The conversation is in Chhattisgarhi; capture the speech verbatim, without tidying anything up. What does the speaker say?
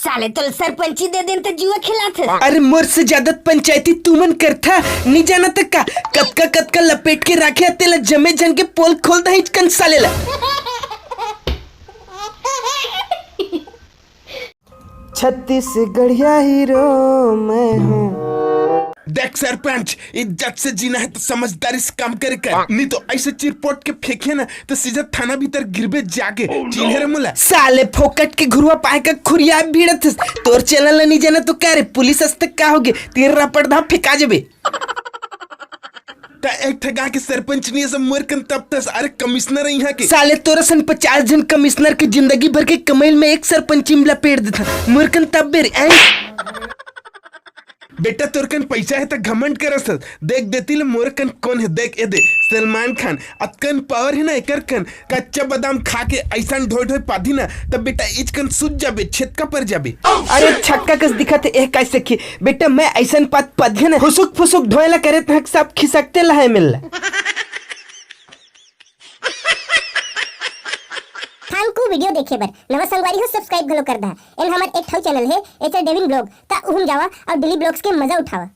साले तोला सरपंची दे देन त जुआ खिलाथस। अरे मोर से ज्यादा पंचायती तुमन करथा, नी जानत का? कतका कतका लपेट के राखे तेला जमे झन के पोल खोल दही कन साले ला। छत्तीसगढ़िया हीरो मैं हूँ। देख सरपंच, इज्जत से जीना है तो समझदारी से काम करे कर, नहीं तो ऐसे चिरपोट के फेंके ना तो सीधा थाना भीतर गिरबे जाके। चिन्हे रे मोला? साले फोकट के घुरुआ पाए का खुरिया भीड़त हस। तोर चैनल ला नहीं जाना तो का रे, पुलिस अस तक का होगे, तेरा पर्दा फेंका जबे। त एक ठगा के सरपंच नहीं सब मोर कन तपतस, अरे कमिश्नर यहाँ के। साले तोरा सन पचास जन कमिश्नर के जिंदगी भर के कमाई में एक सरपंची में लपेट देथा, मोर कन तब बेर ऐ। बेटा तोर कन पैसा है त घमंड करस, देख देती ले मोर कन कौन है, देख ए दे सलमान खान, अतकन पावर है ना एकर कन, कच्चा बादाम खा के ऐसा ढोय ढोय पादी ना, तब बेटा इच कन सूज जाबे, छेतका पर जाबे। अरे छक्का कस दिखत है, एह कैसे खी-, बेटा मैं ऐसन पात पदिया ना, फुसुक फुसुक ढोय ला करे तहक सब खिसकते लहे मिल। Thank you video देखे बर। नवा संगवारी हो subscribe घलो कर दहा। एन हमर एक ठौ channel है, एचआर डेविन ब्लॉग, ता उहुम जावा और डेली ब्लॉग्स के मजा उठावा।